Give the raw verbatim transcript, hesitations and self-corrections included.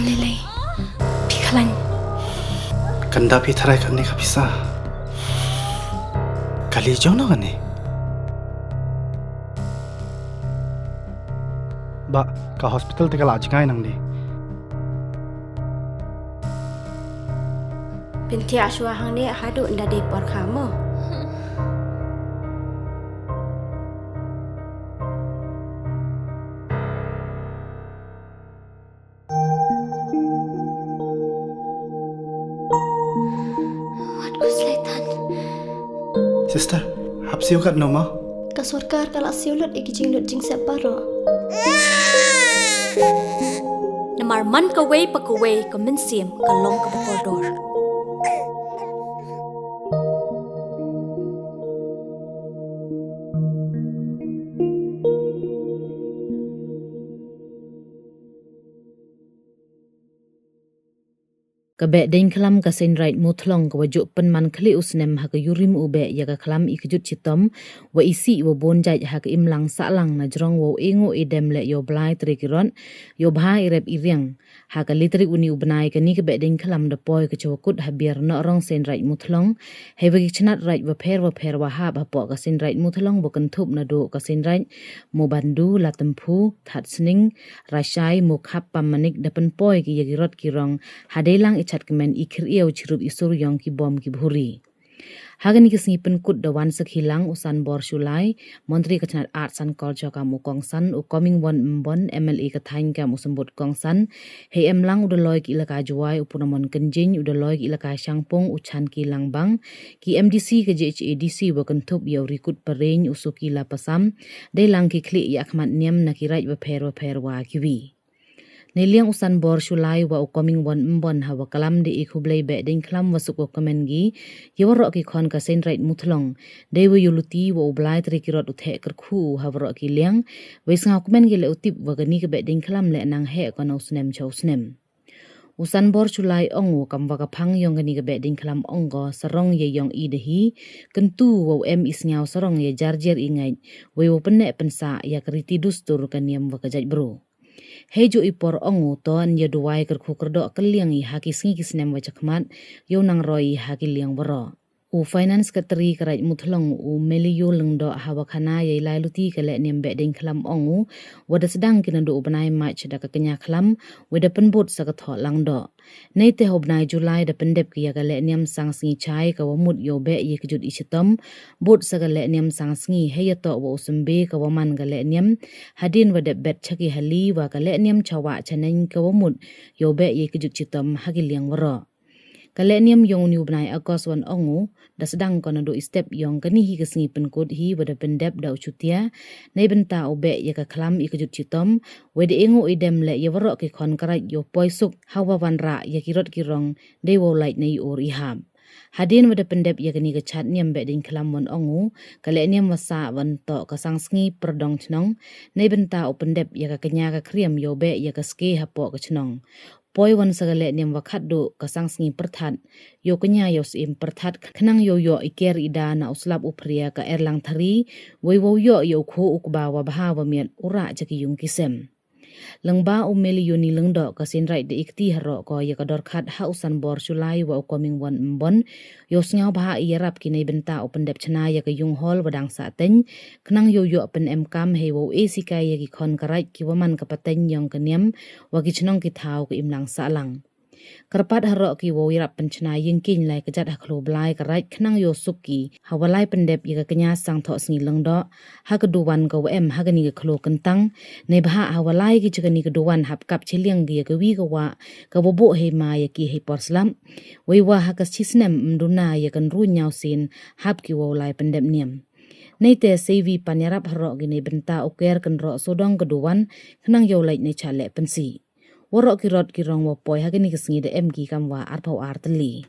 Lele, phi khlañ. Kanda phi tharai kane ka pisa. Kali jong no kane. Ba, ka hospital te ka la jngai nang di. Pynthia shwa hangne haduh nda dei por kha mo. Wat ku slaitan. Sister, hap siew kat no ma? Ka sorkar ka la siew lut i ki jinglut jingsep baroh. Namar man kawei pa kawei ka mynsiem ka long kaba kordor. Ka Behdeiñkhlam ka Seiñraij Muthlong ka wa ju pynman khlieh u snem ha ka yurim u beh ya ka khlam i kjut chitom wa i sih wa bun jait ha ka imlang sahlang na jrong wow e nguh i dem leh yow blai tre ki rot, yow bha i rep i riang. Ha ka le tarik uni u bnai kani ka Behdeiñkhlam da poi ka chawakut ha Biar Nohrong Seiñraij Muthlong, hei wa ki chnat raij wa pher wa pher wa hap hapoh ka Seiñraij Muthlong wa kynthup na duh ka Seiñraij Mobandu, Latemphu, Thatsning, Rashai, Mukhap, Pammanik da pynpoi ki ya ki rot ki rong, ha dei lang i chat kmen i khyriew chirup i sur yong ki bom ki bhuri. Ha kani ka sngi pynkut da wan sakhi lang u Sanbor Shullai, Montri ka chnat Arts and Culture kam u kongsan, u Comingone Ymbon, M L A ka thaiñ kam u symbut kongsan, hei em lang u Daloi ki Elaka Jowai, u Purnamon Kynjing, u Daloi ki Elaka Shangpung, u Chanki Langbang, ki M D C ka J H A D C wa kynthup ya u Rikut Pareñ, u Suki Lapasam, dei lang ki khlieh ya khmat niam na ki raij wa pher wa pher wa kiwi. Nei liang u Sanbor Shullai wa u Comingone Ymbon ha wa klam de i khublei Behdeiñkhlam wa suk wa kmen ki ya waroh ki khon ka Seiñraij Muthlong, dei wa yow luti wa u blai tre ki rot u theh kyrkhu ha waroh ki liang, wei sngewkmen ki leh u tip wa kani ka Behdeiñkhlam leh nang heh ko na u snem cha u snem. U Sanbor Shullai ong u kam wa ka phang yong kani ka Behdeiñkhlam ong ko sarong ya yong i da hi, kyntu wow em i sngew sarong ya jar jer i ngait, wei wow pynneh pynsah ya ka riti dustur ka niam wa ka jaitbru. Hei ju i por ong u to yn ya duwai kyrkhu kyrdoh kylliang i ha ki sngi ki snem wa chakhmat, yow nang roi i ha ki liang waroh. U Finance Secretary ka Raij Muthlong, u Meliu Lyngdoh, ha wa khana ya i lai luti ka lehniam Behdeiñkhlam ong u, wa da sdang ki na duh u bnai March da ka kñia khlam, wei da pynbud sa ka thoh langdoh. Neite ha u bnai July da pyndep ki ya ka lehniam sang sngi chai ka wa mut yow beh ya i kjut i chitom, bud sa ka lehniam sang sngi hei ya toh wa u symbe ka wa man ka lehniam, hadien wa dep bet cha ki hali wa ka lehniam chawah chaneng ka wa mut yow beh ya i kjut chitom ha ki liang waroh. Ka lehniam yong uni u bnai August wan ong u, da sdang ko na duh i step yong kani hi ka sngi pynkut hi wa da pyndep da u Chutia, nei bynta u beh ya ka khlam i kjut chitom, wei da e nguh i dem leh ya waroh ki khon ka raij yow poi suk ha wa wanrah ya ki rot ki rong, dei wow lait na i ur i hap. Hadien wa da pyndep ya kani ka chat niam Behdeiñkhlam wan ong u, ka lehniam wa sah wan toh ka sang sngi pyrdong chnong, nei bynta u pyndep ya ka kñia ka khriam yow beh ya ka ske hapoh ka chnong. Poi wan sa ka lehniam wa khatduh ka sang sngi pyrthat, yow kñia yow syiem pyrthat, khnang yow yoh i ker i da na u slap u phria ka erlang thari, wei wow yoh ya u khuh u kba wa bha wa miat u rah cha ki yung ki sem. Lyngba u Meliu ni Lyngdoh, ka Seiñraij da i kti haroh ko ya ka dorkhat ha u Sanbor Shullai wa u Comingone Ymbon, yow sngewbha i yarap ki nei bynta u pyndep chna ya ka yung hall wa dang sah teiñ, khnang yow yoh pynemkam hei wow e sikai ya ki khon ka raij ki wa man ka pateng yong ka niam wa ki chnong ki thaw ka imlang sahlang. Kyrpad haroh ki wow yarap pynchna yingkieñ lai ka jat ha khloo blai ka raij khnang yow suk ki ha wa lai pyndep ya ka kñia sang thoh sngi Lyngdoh ha ka duwan ka wa em ha kani ka khloo kyntang, neibhah ha wa lai ki cha kani ka duwan hap kap chiliang ki ya ka wi ka wah ka wa buh hei ma ya ki hei por slap. Wei wa ha ka chi snem ym duna ya ka ynru ñiaw sien hap ki wow lai pyndep niam. Neite sei wi pan yarap haroh ki nei bynta u ker kynroh sawdong ka duwan, khnang yow lait nei chah leh pynsih. Waroh ki rot ki rong wa poi ha kani ka sngi da em ki kam wa arphaw ar tylli.